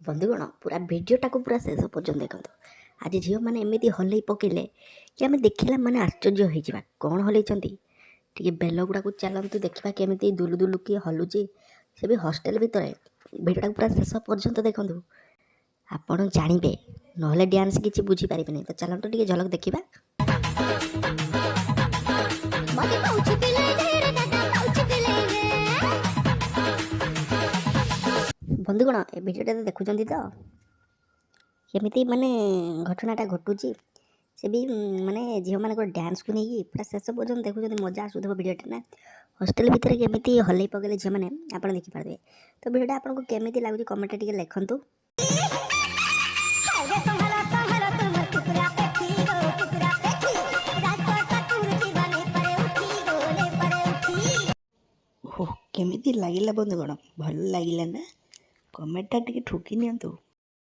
ବନ୍ଧୁଗଣ, ପୁରା ଭିଡ଼ିଓଟାକୁ ପୁରା ଶେଷ ପର୍ଯ୍ୟନ୍ତ ଦେଖନ୍ତୁ। ଆଜି ଝିଅମାନେ ଏମିତି ହଲେଇ ପକେଇଲେ କି ଆମେ ଦେଖିଲା ମାନେ ଆଶ୍ଚର୍ଯ୍ୟ ହେଇଯିବା। କ'ଣ ହଲେଇଛନ୍ତି, ଟିକେ ବେଲଗୁଡ଼ାକୁ ଚାଲନ୍ତୁ ଦେଖିବା, କେମିତି ଦୁଲୁ ଦୁଲୁ କିଏ ହଲୁଛି, ସେ ବି ହଷ୍ଟେଲ ଭିତରେ। ଭିଡ଼ିଓଟାକୁ ପୁରା ଶେଷ ପର୍ଯ୍ୟନ୍ତ ଦେଖନ୍ତୁ, ଆପଣ ଜାଣିବେ, ନହେଲେ ଡ୍ୟାନ୍ସ କିଛି ବୁଝିପାରିବେନି। ତ ଚାଲନ୍ତୁ ଟିକେ ଝଲକ ଦେଖିବା। ମତେ ପାଉଚି ପିଲେଇଦେ ରେ ଦାଦା, ପାଉଚି ପିଲେଇଦେ। ବନ୍ଧୁଗଣ, ଏ ଭିଡ଼ିଓଟା ତ ଦେଖୁଛନ୍ତି ତ, କେମିତି ମାନେ ଘଟଣାଟା ଘଟୁଛି, ସେ ବି ମାନେ ଝିଅମାନଙ୍କର ଡ୍ୟାନ୍ସକୁ ନେଇକି। ପୁରା ଶେଷ ପର୍ଯ୍ୟନ୍ତ ଦେଖୁଛନ୍ତି, ମଜା ଆସୁଥିବ ଭିଡ଼ିଓଟା ନା? ହଷ୍ଟେଲ ଭିତରେ କେମିତି ହଲେଇ ପକେଇଲେ ଝିଅମାନେ, ଆପଣ ଦେଖିପାରୁଥିବେ। ତ ଭିଡ଼ିଓଟା ଆପଣଙ୍କୁ କେମିତି ଲାଗୁଛି, କମେଣ୍ଟରେ ଟିକେ ଲେଖନ୍ତୁ। ହାୟ ରେ, ସମ୍ଭାଳ ସମ୍ଭାଳ ତୁମର କୁକୁରା ପେଠି ଗୋ, କୁକୁରା ପେଠି। ରାସ୍ତା କୁକୁର ଯିବା ନେଇ ପାରେ ଉଠି ଗୋ, ନେଇ ପାରେ ଉଠି। ଓହୋ, କେମିତି ଲାଗିଲା ବନ୍ଧୁଗଣ? ଭଲ ଲାଗିଲା ନା? କମେଣ୍ଟଟା ଟିକେ ଠୁକି ନିଅନ୍ତୁ।